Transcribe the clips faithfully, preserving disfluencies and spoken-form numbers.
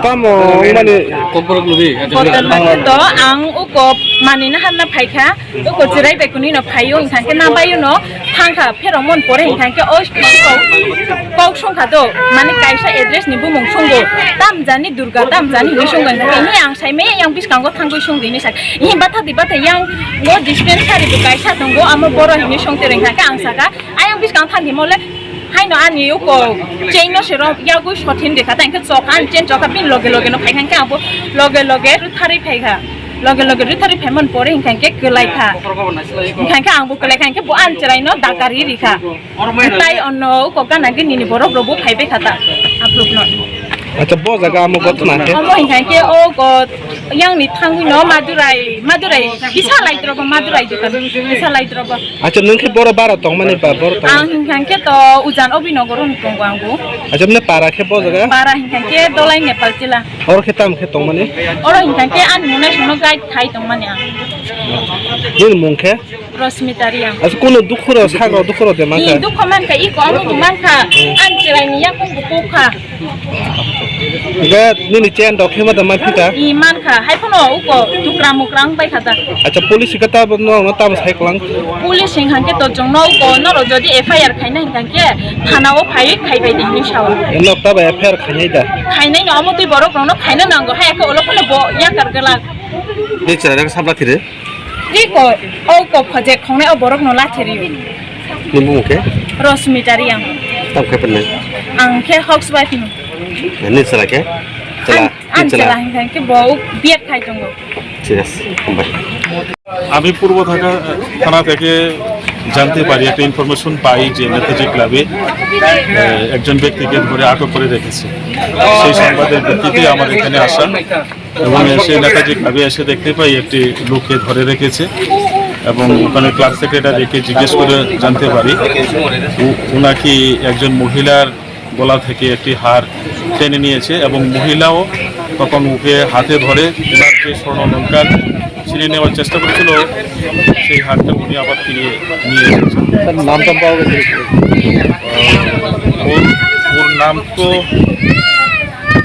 Tamo wngmani. Kotor to ang uko manina hanna phaikha, uko chirai bai kunino phaio, wngkha khe na baio no thangkha, pherok mon pore wngkha khe o kok songkha do, mani kaisa address ni bumung songo, tam jani Durga, tam jani hinwi songo, wngkha khe ni ang sai maya yang biskango thangwi songdi hinwi sak, ni batha di batha yang o dispensary bo kaisa tongo, amo boro hinwi songte wngkha khe ang saka, ayang biskang thangdi mole. Haino ani uko chain no sero yagwi sotin rikha, tei hwnkhe chokha, ani chain chokha, bini loge loge no phaikha, hwnkhe abo loge loge rwtharwi phaikha, loge loge rwtharwi phaimani pore hwnkha hwnkhe kwlaikha, hwnkha hwnkhe angbo kwlaikha, hwnkhe bo ani chwraino dakari rikha, tai ono uko gana gini ni borok rokbo phaibaikha ta aphuru no. Acha, bo jaga amo gotna khe? Omo hwnkha hwnkhe o go yang ni thangwi no Madurai, Madurai, Bisalai drobo, Madurai dokan, Bisalai drobo. Acha, nwng khe boro bara tongmani ba boro tong? Ang hwnkha hwnkhe to Ujan Obinogoron tongo angbo. Acha, mne para khe bo jaga? Para hwnkha hwnkhe Dolai Nepal Chila. Oro khe tamo khe tongmani? Oro hwnkha hwnkhe ani nunai sono guide khai tongmani ang. Nini mung khe? Rosmita Riang. Acha, kuno dukhuro sakro dukhuro de mankha? Ni dukho mankha, iko omo bo mankha. Ang chwraini yakung bo kukha. Ga nini chen rok khe ma da man phika? I mankha, hai phano uko tukra mukra wng bai kha da. Acha, police ka ta no no tam sai klang. Police hing hangke to jong no uko noro jodi F I R khaina hing hangke thana o phai khai bai di hinwi sao. Nok ta ba F I R khainai da. Khainai no omo twi borok rok no khaina nango hai ko olo phano bo yakar gala. Ni chara rang sabla thire. Iko, o ko phajek khongnai o borok no lathi riyo. Ni bumung khe? Rosmita Riang. Tam khe pernai? Ang khe housewife no. Ni chwla khe? Chwla, an, an chwla. Chwla hingkha khe bo biyak khai tongo. Thik ase, hambai. আমি পূর্ব ঢাকা থানা থেকে জানতে পারি, একটা ইনফরমেশন পাই যে নেতাজি ক্লাবে, আহ, একজন ব্যক্তিকে ধরে আটক করে রেখেছে। সেই সংবাদের ভিত্তিতে আমার এখানে আসা। এবং এসে নেতাজি ক্লাবে এসে দেখতে পাই একটি লোককে ধরে রেখেছে এবং ওখানে ক্লাব সেক্রেটারিকে জিজ্ঞেস করে জানতে পারি উ-, উনাকে একজন মহিলার গলা থেকে একটি হার টেনে নিয়েছে এবং মহিলাও তখন ওকে হাতে ধরে ওনার যে স্বর্ণ অলংকার ছিনিয়ে নেওয়ার চেষ্টা করেছিল, সেই হারটা উনি আবার ফিরিয়ে নিয়ে এসেছেন। তার নামটা পাওয়া গেছে? আহ, ওর, ওর নাম তো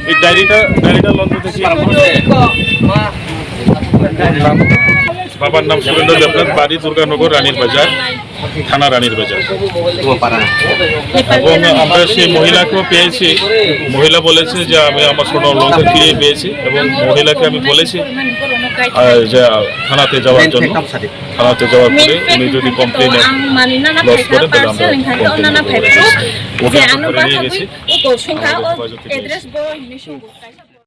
এই ডায়েরিটা, ডায়েরিটা লন্ডন থেকে। বাবার নাম সুরেন্দ্র দেবনাথ, বাড়ি দুর্গানগর, রানীর বাজার, থানা রানীর বাজার। এবং আমরা সেই মহিলাকেও পেয়েছি। মহিলা বলেছে যে, "আমি আমার স্বর্ণ অলংকার ফিরে পেয়েছি," এবং মহিলাকে আমি বলেছি, আহ, যে, আহ, থানাতে যাওয়ার জন্য। থানাতে যাওয়ার পরে উনি যদি কমপ্লেন লজ করেন, তাহলে আমরা কমপ্লেন করব। ওকে আমরা ধরে নিয়ে গেছি। Uko sungkha o address bo hinwi sungo.